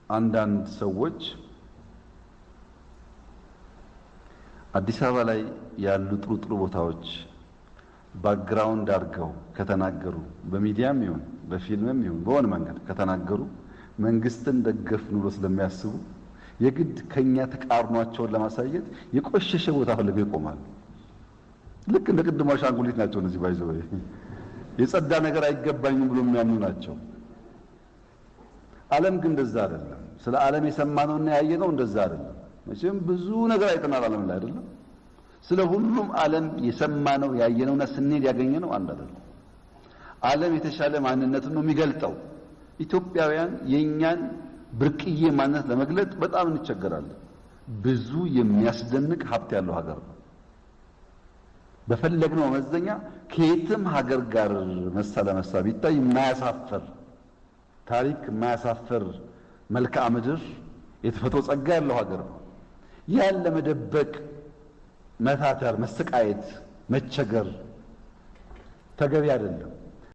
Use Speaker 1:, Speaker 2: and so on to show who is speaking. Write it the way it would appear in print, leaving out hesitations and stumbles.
Speaker 1: አንዳንድ ሰዎች አዲስ አበባ ላይ ያሉ ጥሩ ጥሩ ቦታዎች background አድርገው ከተናገሩ፣ በሚዲያም ይሁን በፊልምም ይሁን በሆነ መንገድ ከተናገሩ፣ መንግስትን ደገፍን ብሎ ስለሚያስቡ የግድ ከኛ ተቃርኗቸውን ለማሳየት የቆሸሸ ቦታ ፈልገው ይቆማሉ። ልክ እንደ ቅድሞ አሻንጉሊት ናቸው እነዚህ። By the way፣ የጸዳ ነገር አይገባኝም ብሎ የሚያምኑ ናቸው። ዓለም ግን እንደዛ አይደለም። ስለ ዓለም የሰማነውና ያየነው እንደዛ አይደለም። መቼም ብዙ ነገር አይተናል ዓለም ላይ፣ አይደለም? ስለ ሁሉም ዓለም የሰማነው፣ ያየነውና ስንሄድ ያገኘነው አንድ አይደለም። ዓለም የተሻለ ማንነትን ነው የሚገልጠው። ኢትዮጵያውያን የኛን ብርቅዬ ማንነት ለመግለጥ በጣም እንቸገራለን። ብዙ የሚያስደንቅ ሀብት ያለው ሀገር ነው። በፈለግነው መመዘኛ ከየትም ሀገር ጋር መሳ ለመሳ ቢታይ የማያሳፍር ታሪክ፣ የማያሳፍር መልክዓ ምድር፣ የተፈጥሮ ጸጋ ያለው ሀገር ነው። ያን ለመደበቅ መታተር፣ መሰቃየት፣ መቸገር ተገቢ አይደለም።